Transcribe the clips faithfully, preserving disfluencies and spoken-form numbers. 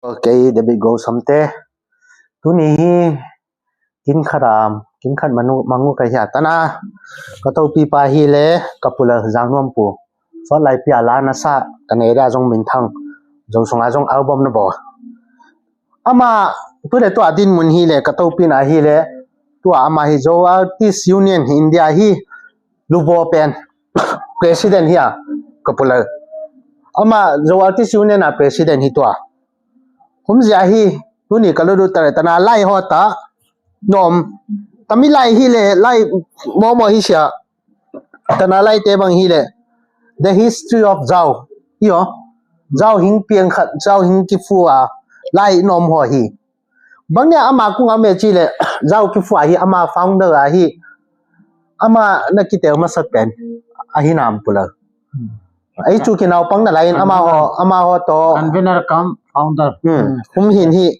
Okay, David Gosam te. Tuni hi kin khat a, kin khat manu, mangu ka hi a tana. Ka topi pa hi le, ka pu le Jangnuam pu. Sot lai pia la na sa, ka nei da jong min thang. Jong sunga jong album na bo. Ama, tu le tu a din mun hi le, ka topi na hi le, tu a ama hi Zo Artist Union hi India hi, lubo pen, president hi a, ka pu le. Ama Zo Artist Union a president hi tu a. Kum zia hi, tuni ka ludu tare tana lai ho ta, nom, tami lai hi le, lai momo hi sia, tana lai te bang hi le, the history of Zau, io, Zau hing piang khat, Zau hing kifu a, lai nom ho hi. Bang nia ama kung ame chi le, Zau kifu a hi, ama founder a hi, ama na kitel masak pen, a hi nam pu le. Ei chu kinaopang na lai in ama ho, ama ho to. Convener cum founder. Hmm. Hmm. Kum hin hi.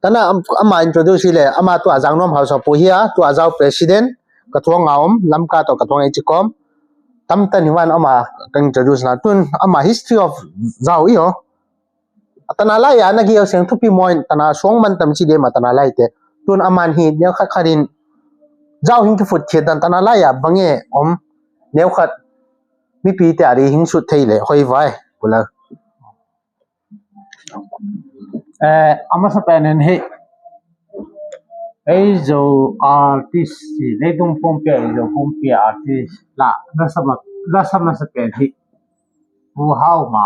Tana am-, ama introduce hi le, ama tu a Jangnuam Haosa pu hi a, tu a Zau president, ka thuang a om, Lamka to ka thuang ei chi kom. Tam tan hi wan ama ka introduce na. Tun ama history of Zau io. Tana lai a na ki seng thupi moin, tana suang man tam chi de ma tana lai te. Tun aman hi neo khat khat in, Zau hing kifut thiat dan tana lai a bang e om, neo khat mipi te a ri hing sut thei le, hoi vai, pu le. Eh, amasa pen in hi, ei Zo artist, hi, leitung pumpi a, ei Zo pumpi a artist, la, la sama, la sama sa pen hi, Pu Hau ma,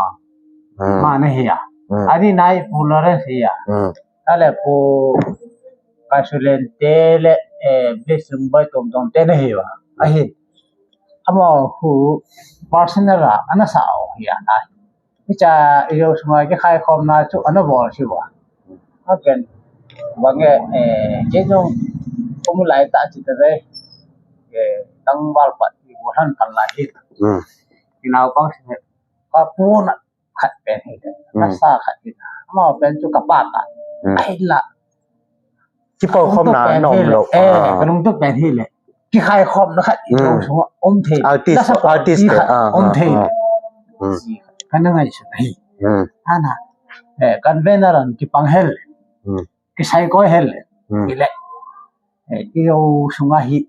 Hmm. ma na hi a. Hmm. Ani nai Pu Lawrence hi a. Hmm. Ale Pu Kaisulen te le, eh, Blessing Boy Tom Tom te na hi a. Ahi. Ama hu personal a, ana sa o hi a nai. Icha iyo suma ki khai khom na chu ana bol si wa. Apen, bang e, eh, ke jong kum lai ta chi ta ve. Eh, tang bal pat, i bu han pan lai hi. Hmm. Kinaopang si, ka pu na khat pen hi. Hmm. Ka sa khat hi. Ama pen chu ka pa ta. Hmm. Ai la. Kipa khom na, na om lo. Eh, Ah. Ka lungtup pen hi le. Ki khai khom na khat, i Hmm. lo sung om thei. Artist, La sa pa artist, ti khat, ah, om ah, thei. ah. Hmm. Ka na ngai su hi. Hmm. Ana, eh, convener an kipang hel. Hmm. Kisai koi hel. Hmm. Ile. Eh, iyo sunga hi.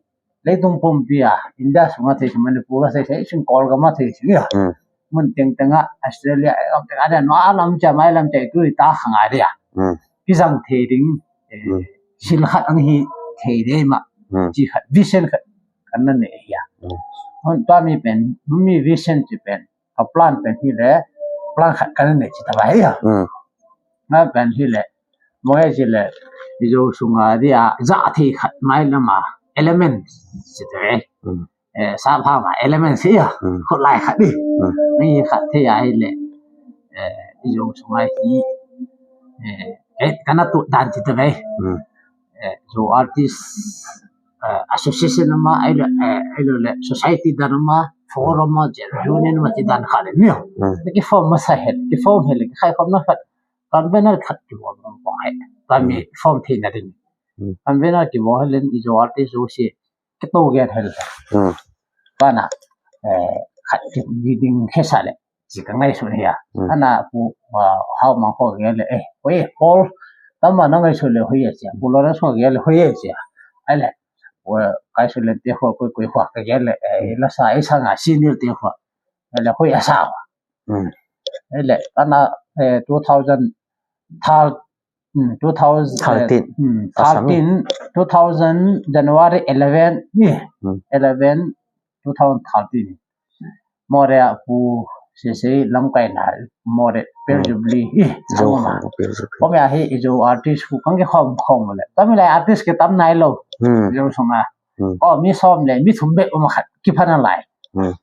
Leitung pumpi a, India sunga thei si, Manipur a thei si, sing Kolgam a thei si, ya. Hmm. Mun teng teng a, Australia, eh, lam teng a, dia, no, a lam cha, mai lam cha, tu ta khang a dia. Hmm. Ki jang thei ding, eh, Hmm. sil khat ang hi thei de ma. Hmm. Chi khat, vision khat, kan na ne ya. Hmm. Hon ta mi pen, mi vision chi pen, ka plan pen hi le, plan khat kan na ne chi ta ba ya. Hmm. Na pen hi le, mo e chi le, i jo sunga dia, ja thei khat mai na ma, element chi te. Hmm. Eh, sa pha ma, element si ya. Hmm. Khut lai khat di. Hmm. Ni khat thei a hi le, eh, i jo sunga hi, eh, eh, kan na tu dan chi te. Hmm. Eh, Zo artist, eh, association ama, ai le, eh, ai le, le society dan ama, forum ama, je-, union ama, ti dan khat le, mio. Hmm. Ki form masa hel, ki form hel, ki khai form na khat, convener khat ki form na kong hel, ta mi Hmm. form thei na ding. Hmm. Convener ki form hel, i Zo artist Zo si, ki to gen hel. Hmm. Pana, eh, khat ki ding khe sa le. Chi ka ngai su hi a. Hmm. Ana pu, ah, Hau mang ko ge le, eh, oi, Paul, tama na ngai su le hui a chi. Pu lo na su ge le hui a chi. Ai le, o, kai su le te ho, koi, koi ho ka ge le, eh, la sa, i sa nga senior te ho. Ai le, hui a sa. Hmm. Ai le, ana, eh, two thousand thirteen, Hmm, two thousand, Thirteen. Hmm, Asami. Thirteen, two thousand, January eleven, ni, Hmm. eleven, two thousand thirteen. More a pu, si, si, lam kai na, more, Pearl Hmm. Jubilee, eh, Zo sama ma. Hang Pearl Jubilee. Ome a hi, i Zo artist pu, kang ke khom, khom le. Tami lai artist ke tam nai lo. Hmm. Zo sunga. Hmm. O, mi som le, mi thum be, um khat, ki pha na lai. Hmm.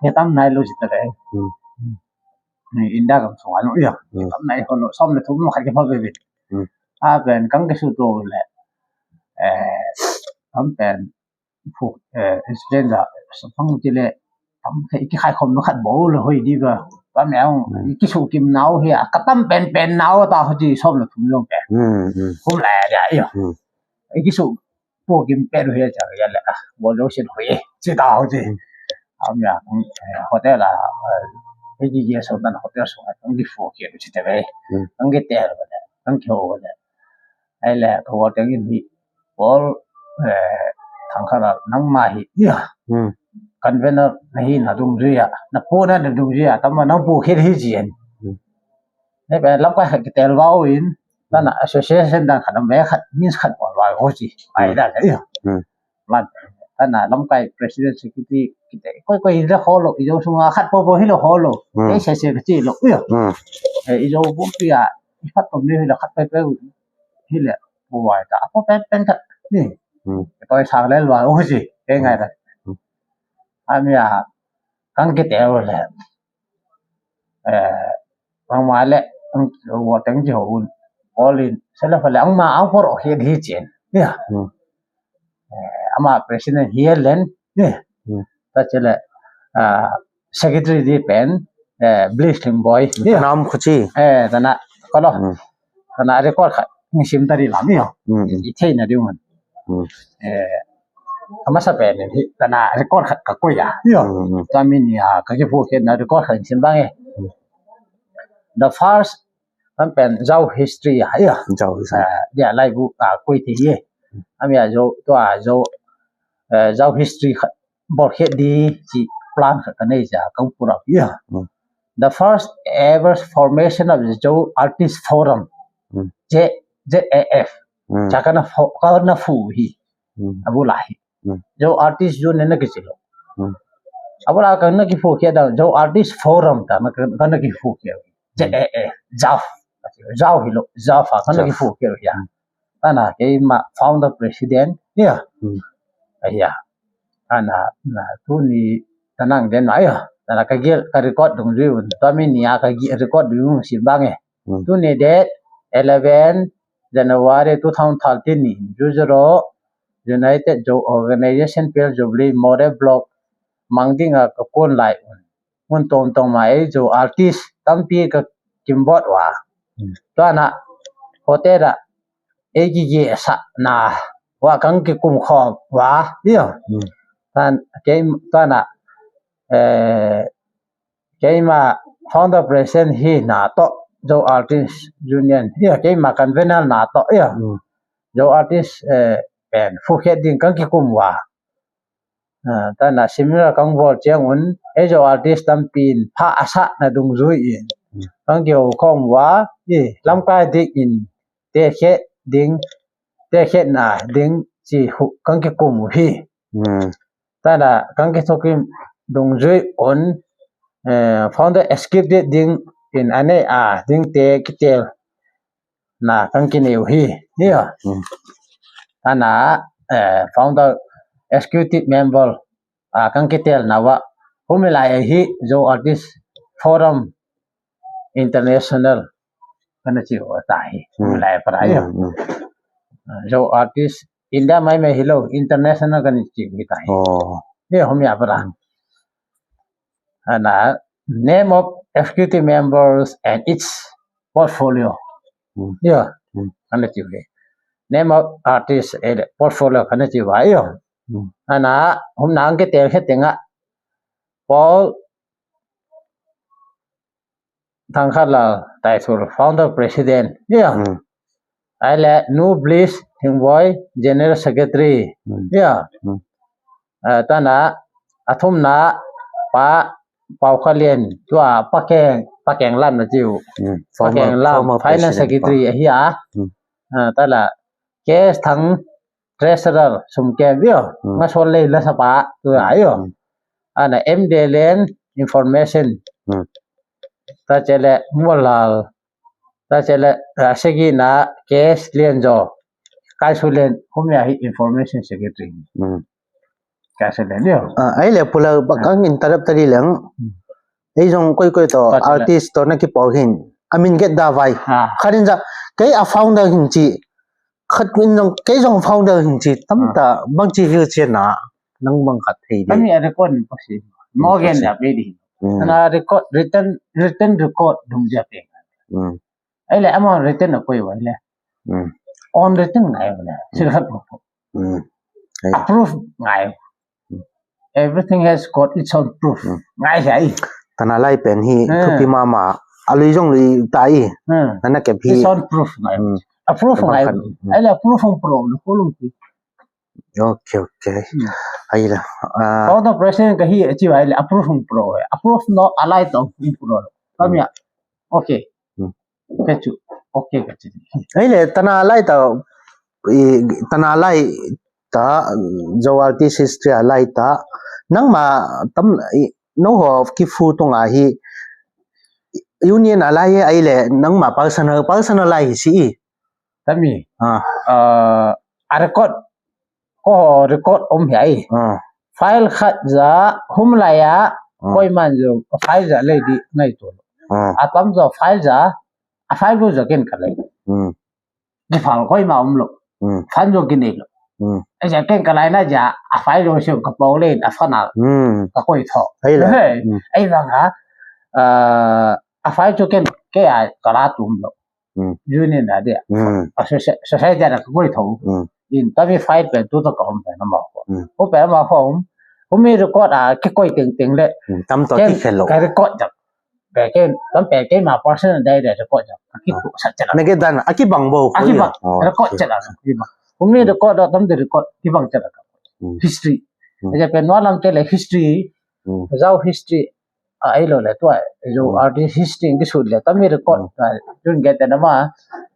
Ke tam nai lo si ta le. Hmm. Ni India gam sunga lo, ya. Hmm. Tam nai ho lo, som le thum lo, khat ki pha be be. Hmm. A pen, kang ke su to le. Eh, tam pen, pu, eh, incident da, sa pang ti le, tam ke ki khai khom no khat bo le hoi di ba. Tam ya, Hmm. ki su kim nau hi, a ka tam pen pen nau ta ho ji som le thum lo pen. Hmm, hmm. Kum la ya, ya. Hmm. Ki su po kim pen ho ya cha ya le, a, bo lo sin ho ye. Chi ta ho ji. Hmm. Am ya, hmm, eh, hotel a, eh, Hiti je so dan hotel so kan ki fo ke ti te ve. Hmm. Kan ki te ve. Kan ki ho ve. Ai le ko wo teng in hi. Paul, eh, Thangkhalal nangma hi. Ya. Hmm. Convener na hi na dungjuia. Na po na na dungjuia. Tama nang po ke hi jien. Hmm. Nei pe lamkai khat kitel vau in. Tana association dan khat lam ve khat means khat bol vau ho ji. Ai da ya. Hmm. Lan. Tana lamkai president secretary kite. Koi koi le holo. Ijo sunga khat po po hi lo holo. Hmm. Ei se se ka chi lo. Ya. Hmm. Eh, ijo bu pia. I khat to me hi lo khat pe pe. Hi le. Bu wai ta. Apo pen pen ta. Ni. Hmm. Toi sang le lo ho ji. Ke ngai da. Hmm. Amia. Kan kitel le. Eh, bangma le, ang, wo teng ji ho un. All in, sele fa le, angma, ang por o hi, hi chen. Ya. Hmm. Eh, ama president hi len, ya. Hmm. Ta chele, ah, secretary di pen, eh, Bliss Lhingboi. Ya. Nam khuchi. Eh, tana, kolo. Hmm. Tana record khat, ni sim tari lam, ya. Hmm, hmm. I thei na di un. Hmm. Eh, amasa pen hi, tana record khat ka koi a. Yo. Hmm, hmm. Tami ni a, ka ki pu ke na record khat sin bang e. Hmm. The first, kan pen Zau history a, ya. Zau history. Eh, dia lai bu, a, koi te ye. Ami a Zau, to a Zau, eh, Zau history khat, bol khe di, chi plan khat ka nei ja, ka pura, ya. Hmm. The first ever formation of the Zau Artist Forum, Hmm. Z, Z A F. Hmm. Cha kana fo, kana fu hi. Hmm. Abu la hi. Hmm. Zau Artist Union na kichi lo. Hmm. Abu la kana ki fu ke da, Zau Artist Forum ta, na kana ki fu ke. Z A F, Zau. Zau hi lo, Zau fa, kana ki Zau. Fu ke ya. Hmm. Tana keima founder president, ya. Hmm. Ya. Tana, na, tuni, tanang den ma, ya. Tana ka gel, ka record dungjui un. Tami ni a ka gi-, record dungjui un sin bang e. Hmm. Tuni date eleven January two thousand thirteen ni, Zuzuro United Zau Organization Pearl Jubilee Moreh Block mang ding a ka kon lai un. Mun tong tong ma ei Zau artist tampi ka kimbot uva. Hmm. Tua na hotel a ei ki ye sa na uva kan ki kum khom uva. Yo. Hmm. Tan kei tua na, eh, keima founder president hi na to, Zau Artist Union. Yo, keima convener na to, yo. Hmm. Zau Artist, eh, pen, fu khe ding kan ki kum uva. Ah, tana seminar kan bol chiang un, ei Zau artist tampin pha asa na dungjui in. Hmm. Kan ki ho khom uva, i, lamkai dik in, te khe ding, te khe na ding, chi hu, kan ki kum u hi. Hmm. Tana, kan ki thokim dungjui un, eh, founder executive ding in ane a, ding te kitel na kan ki neu hi. Hi ya. Hmm. Tana, eh, founder executive member, a, kan kitel na uva. Humi lai hi Zau Artist Forum International. Kana chi uva ta hi. Hmm. Humi lai para ya. Hmm, hmm. A, Zau Artist India mai mai hi lo, international kana chi uva ta hi. Oh. Hi humi a para. Hmm. Ana, name of executive members and its portfolio. Hmm. Ya. Hmm. Kana chi uva. Name of artist, eh, portfolio kana chi uva. Ya. Hmm. Ana, hum nang ke tel khe tenga. Paul Thangkhalal Taithur, founder president. Ya. Hmm. Ahile, Nu Bliss Lhingboi, general secretary. Hmm. Ya. Hmm. Ah, tana, athumna, pa, Paokhalian, tua, Pakeng, Pakeng Lam na tiu. Hmm. Former, Pakeng Lam, former finance president secretary, pa. Ahi a. Hmm. Ah, tala, K S Thang, treasurer, sum ke vio, Hmm. nga sol lei la sapa, tu Hmm. ayo. Hmm. Ana M D L N information. Hmm. Ta chele Molal. Ta chele, ah, Segina, K S Lianjo. Kai Sulen, hum ya hi information secretary. Hmm. Kai Sulen yo. Ah, ahile pula ba Hmm. kan interrupt tadi lang. Hmm. Ei jong koi koi to, Pa chele. Artist to na kipo hin. Amin get da vai. Ah. Kharin ja, kei a founder hin chi. Khat in jong, kei jong founder hin chi. Tam Ah. ta, bang chi hil chi na. Nang bang khat thei de. Ami a record ni pa si. Hmm, Morgan pa si. Ya pe di. Hmm. Na record, written, written record dung ja pe. Hmm. Ahile ama written a koi vai le. Hmm. Unwritten ngai vai le. Hmm. Sila khat. Hmm. Hai. Approve ngai. Hmm. Everything has got its own proof. Hmm. Ngai sai. Tana lai pen hi, hmm, thupi mama. Alui jong lui ta i. Hmm. Nana kep hi. It's soundproof ngai. Hmm. Approve ngai. Abang khat, hmm. Ai le approve hung pro, no ko lung ti. Okay, okay. Hmm. Ai la. Ah. Founder president ka hi, achi ai le approve hung pro. Approve no, alai to hung pro. Kamia. Hmm. Okay. Hmm. Ka chu. Okay, ka chu. Ai le, tana lai ta, i, tana lai ta, Zo artist history a lai ta. Nangma tam, i, no ho kifu tung a hi, union a lai hi ai le, nangma personal, personal lai hi si i. Tami. Ah. Ah, a record. Ko record um hi ai. Ah. File khat ja, hum lai a, ah, koiman jo, file ja lei di ngai to. Ah. Atam jo file ja, a file bo jo ken ka lei. Hmm. Kifang koima um lo. Hmm. Fan jo kinei lo. Hmm. Ai ja ken ka lai na ja, a file jo siu ka pau le, a fan a. Hmm. Ka koi tho. Ai le. Hey. Hmm. Ai vang a, ah, a file jo ken, ke a ka la tum lo. Hmm. Union a dia. Hmm. A soci-, society a ka koi tho. Hmm. In tami file pen tu to ka um pen ma ko. Hmm. Ko pen ma ko um. Ko mi record a ke koi teng teng le. Hmm. Tam to ken ki khel lo. Ka record ja. Pe ken, tam pe ken ma personal diary record ja. Ka ki tu sa cha. Na ke dan, a ki bang bo ko. A ki bang. Oh, record okay. Cha la, ki bang. Ko mi record a tam de record, ki bang cha la. Hmm. History. Hmm. Ja pen no lam te le history. Hmm. Zau history. A, ai lo le tua, Zo, hmm, artist history ki sut le, tami record, hmm, a, tun get na ma,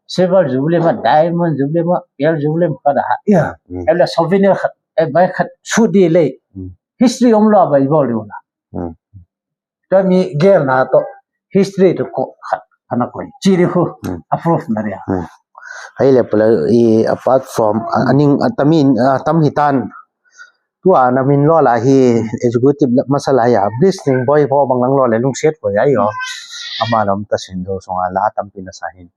silver jubilee ma, diamond jubilee ma, pearl jubilee ma, ka da ha. Yeah. Hmm. Ai le souvenir khat, e bai khat sut di le. Hmm. History um lo bai bol lo na. Hmm. Tami gel na to, history to ko khat, ana koi. Chi di hu, hmm, approve na dia. Hmm. Ai le pula i apart from, a, aning, a, tami, a, tam hitan, Tua na min lo la hi executive la masa la ya, Bliss Ningboi ho bang lang lo le lungset ko ya yo. Ama lom ta sin do song a la tampi na sa hin.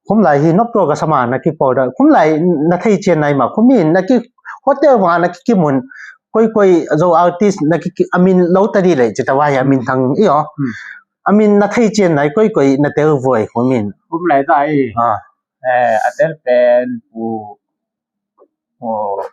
Kum lai hi nop to ka sama na ki po da. Kum lai na thei chen nai ma. Kum in na ki hotel wa na ki ki mun. Koi koi Zo artist na ki ki amin lo ta di le chita wa ya min thang i yo. Hmm. Amin na thei chen nai koi koi na tel voi kum in. Kum lai ta i. Ah. Eh, a tel pen pu Oh,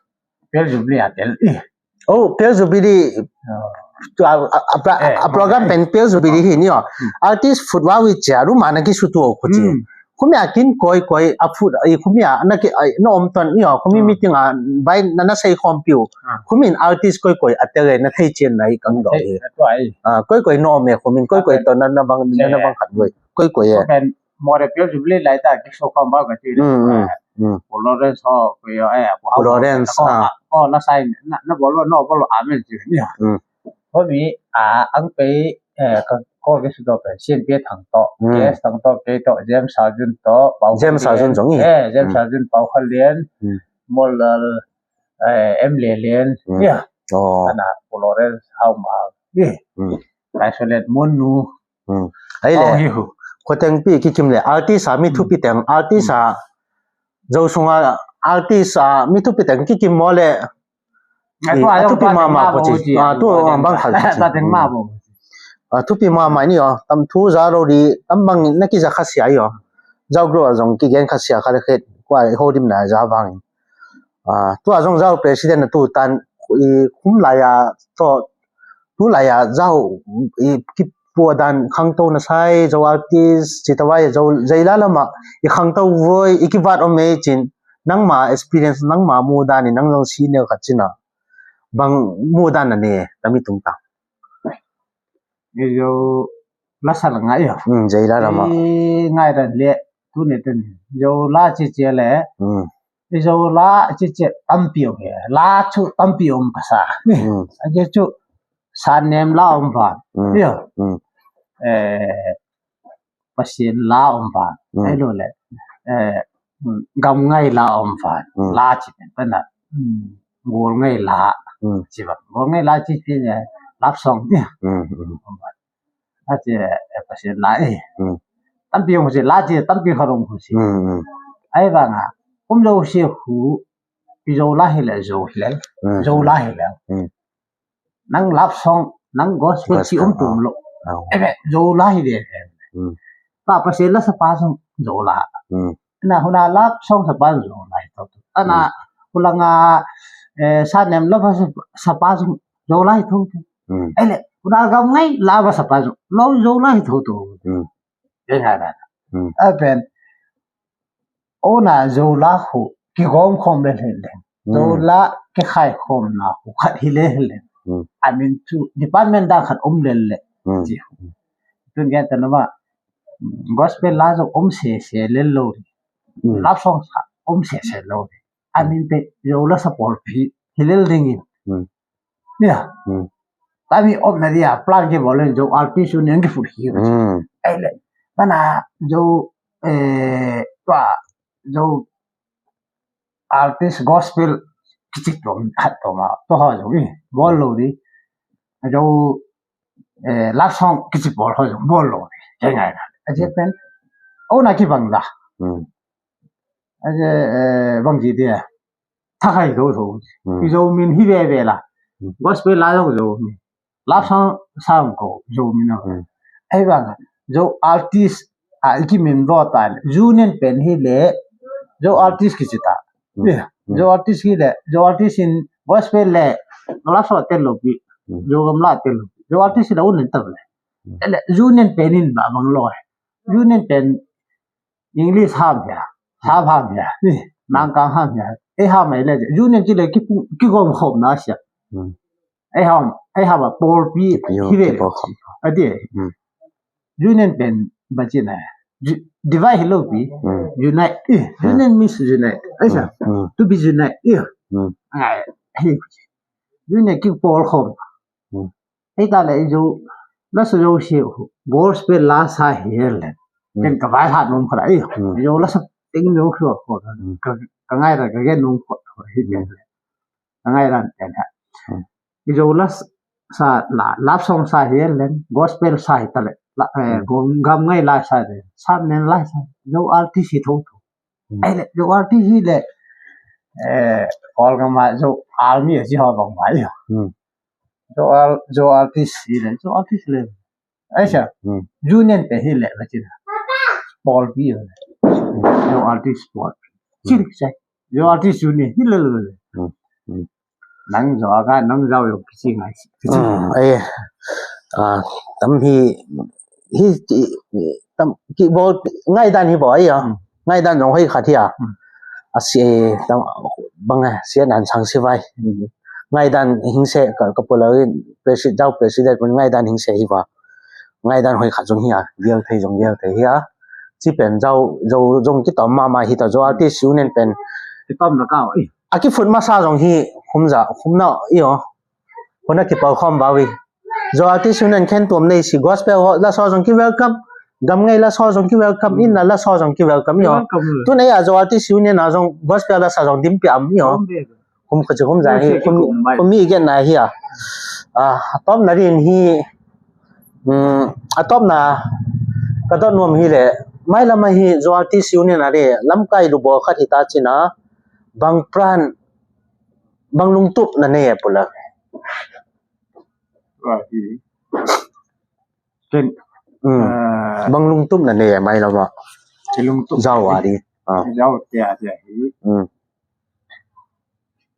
Pearl Jubilee a tel. Eh. Oh, Pearl Jubilee. Oh. Tu a, a, a, pra-, eh, a program eh. Pen Pearl Jubilee hi ni o. Hmm. Artist food wa wi chia, ru ma na ki su tu o ku chi. Hmm. Kumi a kin koi koi, a food, i kumi a, na ki, ai, no om ton ni o, kumi hmm. Meeting a, bai na na sei khom piu. Hmm. Kumi in artist koi koi, a tel na thei chen na i kang do. Thei, i. A tu ai. Ah, koi koi no om e, kumi in koi koi to na, na bang, na, na bang khat koi. Koi koi e. Ko pen More Pearl Jubilee lai ta ki so khom ba ka ti. Hmm, hmm. Hmm. Pu Lawrence ho, ko yo, eh, pu Pu Lawrence, ko, ah. Ko, na sai, na, na bol, no bol, amen, chi, ni. Hmm. Ko mi, a, ang pe, eh, ka, ko ke su to pe, Sien Pia Thang to, hmm. K S Thang to, ke to, James Sarjun to, Pau James Khan Sarjun Lian. Jong i. Eh, James hmm. Sarjun, Pau Khan Lian, hmm. Molal, eh, M Le Lian, hmm. Ya. Oh. Ana, Pu Lawrence, how ma, eh. Hmm. Kai so let, Mon Nu, Hmm. Ai le. Ko teng pi ki kim le. Artist a mi hmm. Thupi teng. Artist a. Hmm. Zo sunga artist a mi thupi teng ki kim mo le. Ai, i, tu a, a thupi ma ma ko chi. A, tu a bang khal chi. Ta teng ma bo. A thupi ma ma ni o. Tam thu za lo di. Tam bang na ki za kha sia yo. Zau gro a zong ki gen kha sia kha le khet. Ko ai ho dim na za bang. A, tu a zong zau president na tu tan. I kum lai a to. Tu lai a zau. I ki Pu a dan khangtou na sai, Zo artist, chitawai, Zo, Zeila lama, i khangtou voi, i kivat om e chin, nangma experience, nangma mudan in, nang jong senior khat china, bang mudan na ne, tami tung ta. I Zo, la sa la ngai yo. Hmm, Zeila lama. I ngai ran le, tu ne ten, Zo la chi chi le, hmm. I Zo la chi chi tampi um he. La chu tampi um ka sa. Hmm. A je chu san nem la um van. Hmm. Yo. Hmm. Eh, Pasian la um van. Hmm. Ai lo le. Eh, gam ngai la um van. Hmm. La chi pen pen na. Hmm. Gol ngai la. Hmm. Chi van. Gol ngai la chi chi ne. Love song. Hmm. Hmm. Um van. Ati, eh, Pasian la, eh. Hmm. Tampi hung si, la ti, tampi khat hung si. Hmm, hmm. Ai vang a, kum zo si hu, pi zo la hi le, zo hi le, hmm, zo la hi le. Hmm. Nang love song, nang gospel gospel, si um tum ah. Lo. Ah. Eh, zo la hi le. Hmm. Pa Pasian la sa pa song, zo la. Hmm. Na huna love song sa pa zo la hi to. Ana, hmm. Hulanga, eh, sa nem la pa sa, sa pa song, zo la hi to. Hmm. Ai le, Huna gam ngai la ba sa pa jo. Lo jo la hi tho to. Hmm. Ke ngai da. Hmm. A pen. Ona jo la khu kigom khom le le le. Jo la kikhai khom na khu khat hi le le. Hmm. I mean chu department dang khat um le le. Hmm. Ji. Tun gen ta na ma. Gospel la jo um se se le lo. Hmm. Love song sa um se se lo. I mean te jo la sa por pi hi le ding in. Hmm. Ya. Hmm. Tami om na dia plan ke bol le jo artist union ke fu hi. Hmm. Ai le. Mana jo eh pa jo artist gospel kichik to hat to ma to ho jo ni bol lo ni. Jo eh love song kichik bol ho jo bol lo ni. Ke ngai na. A je pen. Ona kibang da. Hmm. A je eh bang ji dia. Tha khai jo jo. Hmm. I jo min hi ve ve la. Hmm. Gospel la jo jo. Love song song ko jo min na. Hmm. Ai ba jo artist a iki min ro ta. Union pen hi le jo artist kichi ta. Hmm. Yeah. Hmm. Jo artist hi le jo artist in gospel le love song te lo pi. Hmm. Jo gam la te lo. Jo artist la un ta le. Hmm. Le union pen in ba bang lo. Union pen English ham ya, ham ham ya, nang kang ham ya. Ei ham mai le, union chi le ki pu, kigom khom na sia. Hmm. Ei ham, ei ham a por pi, ki yo, hi ve. Ki por khom. A di. Hmm. Union pen ba chi na. Ju-, divide hello pi. Hmm. Unite. Eh, hmm. Union means unite. Ai sa. Hmm. Hmm. To be unite. Eh. Hmm. Ai, hey. Union ki por khom. Hmm. Hei ta le jo, la sa jo si, gospel la sa hi le. Hmm. Ken ka vai ha nom kha ai. Hmm. Jo la sa ting jo khu khu. Hmm. Ka, ka ngai ra ka ge nom khu khu hi le. Hmm. Ka ngai ra ten ha. Hmm. Jo la sa la, love song sa hi le, gospel sa hi ta le. La, eh, hmm. Go, gam ngai la sa le. Sa nen la sa. Jo artist hi tho tho. Hmm. Ai le, jo artist hi le. Eh, kol ka ma jo army si ho bang mai. Hmm. Jo al-, jo artist hi le, jo artist le. Ai sa, hmm. Union te hi le, ba chi na. Pawl pi le. Jo artist pawl. Hmm. Chi le sa. Jo artist union hi le le. Hmm. Hmm. Nang jo aga, nang jo yo kichi ngai si. Hmm. Ai. Ah, tam hi, hi, tam, ki bol, ngai dan hi bol, ai ya. Hmm. Ngai dan jong hoi khat hi a. Hmm. A si, eh, tam, bang, eh, si nan sang si vai. Hmm. Ngai dan hing se ka, ka pula in, presi-, jau president pun ngai dan hing se hi va. Ngai dan hoi khat jong hi a, gel thei jong gel thei hi a. Chi pen jau, jau jong kitom mama hi ta jo artist union pen. Kitom na ka, eh. A kifut masa jong hi, khum ja, khum na, i o. Huna kipau khom ba wi. Jo artist union khen tuam nei si gospel ho, la so jong ki welcome. Gam ngai la so jong ki welcome. Hmm. In la, la so jong ki welcome yo. Welcome. Tun ei a jo artist union a jong gospel la sa jong dim pi am yo. Dim pi. Kum kha chu kum ja hi, kum, kum mi gen na hi a. Ah, atom na rin hi. Hmm, atom na ka dot nuam hi le. Mai lama hi jo artist union a re. Lamkai lu bo khat hi ta chi na. Bang pran, bang lungtup na nei a pula. Wa hi. Ken. Hmm. Ah. Bang lungtup na nei a mai lama. Ki lungtup. Jau a di. Ah. Jau te a di hi. Hmm.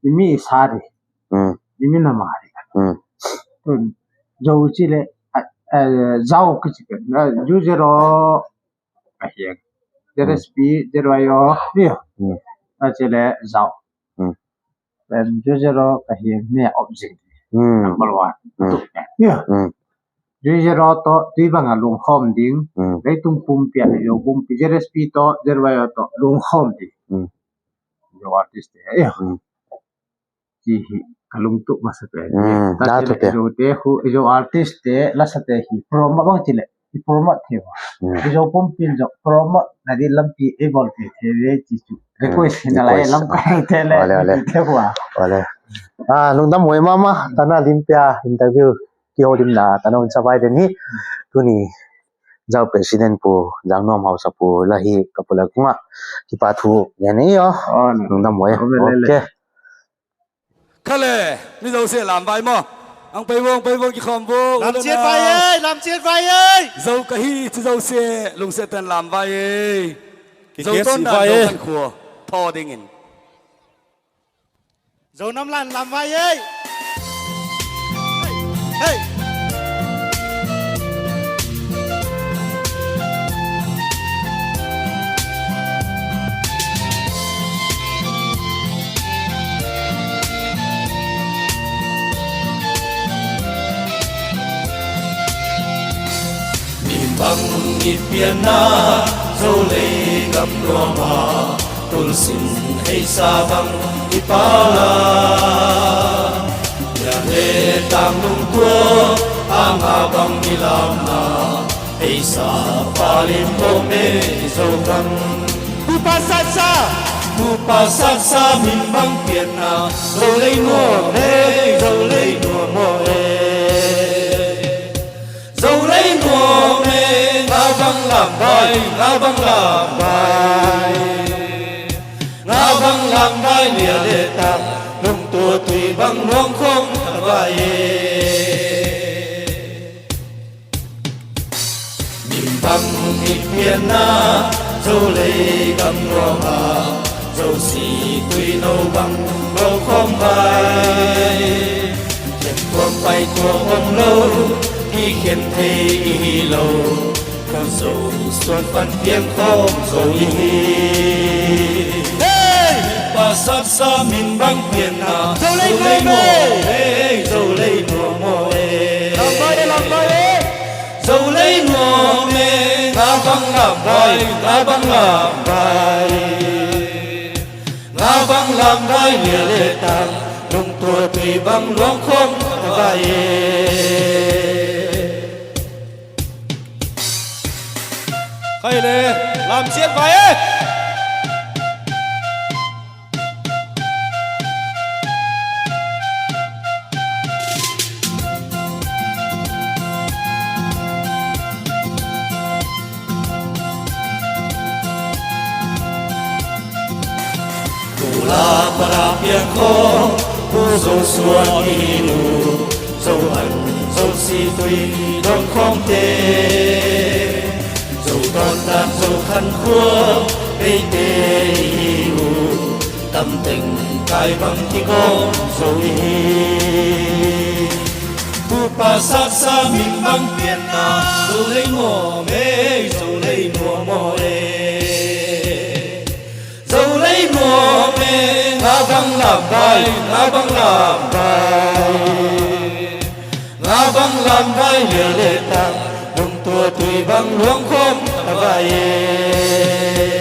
I mi sa di. Hmm. I mi na ma di. Hmm. Tun. Jau chi le, ah, ah, jau kichi ken. Ah, ju zero. Ka hiang. Hmm. J S P, zero yo. Ni. Hmm. A chi le jau. Hmm. Then ju zero ka hiang ni object. Hmm. Number one. Hmm. Tu. Ni. Hmm. Ju zero to, tui bang a lung khom ding. Hmm. Leitung pumpi a jo pumpi. J S P to, zero yo to, lung khom ding. Hmm. Jo artist te. Ni. Hmm. Chi hi ka lungtup masa te. Hmm, ta la chi tu le te. Jo te khu, jo artist te, la sa te hi promote bang chi le, i promote the ba. Hmm. Jo pumpi jo promote na di lampi e bol te the le chi chu. Hmm, request hi na lai request. Lam ka te le. Ole, ole. Te ba. Ole. Ah, lungdam hoi mama, ta na lim pia interview ki ho lim na, ta na un sa bai den hi. Tuni jau president pu, Jangnom Haosa pu, la hi ka pula kunga. Kipa thu, ya ni yo. Oh, no. Lungdam hoi. Ole, ole. Okay. Khale, mi jouse lam vai mo. Ang pai vong, pai vong kikhom vo. Lam chiat vai ei, lam chiat vai ei. Jou kahi, chu jouse, lungset tah in lam vai ei. Ki jou kiasi ton dan vai ei. Jou kan khua, tho ding in. Jou nam lan lam vai ei. Hey. Ipi na, Zolei gam nuam a, tulsin eisa bang ipala. Lia le tang lungtua, anga bang ilamna, eisa palim bom e Zogam. Pupa Satsa, Pupa Satsa min bang pianna, Zolei nuam e, Zolei nuam e. Zolei nuam e, nga bang lam vai, nga bang lam vai. Nga bang lam vai lia le tang, lungtua tui bang luang khom vai e. Min bang min pianna, Zolei gam nuam a, Zosi tui no bang lo khom vai. Khen tuam pai tuam om lo, kikhen thei ihi lo. Kan Zo suan pan piang khom Zo ihi. Hey! Pupa Satsa min bang pianna, Zolei nuam e, Zolei nuam e. Lam vai e, lam vai e. Zolei nuam e, nga bang lam vai, nga bang lam vai. Nga bang lam vai lia le tang, lungtua tui bang luang khom vai e. Khai le, lam chiat vai e. Kula para piang khom, Pu Zo suan ihi u, Zo an, Zosi tui don khom te. Zo don dan, Zo khan khua, Meitei ihi u, tam teng kai bang kigom Zo ihi. Pupa Satsa min bang pianna, Zolei nuam e, Zolei nuam e. Zolei nuam e, nga bang lam vai, nga bang lam vai. Nga bang lam vai lia le tang, lungtua tui bang luang khom vai e.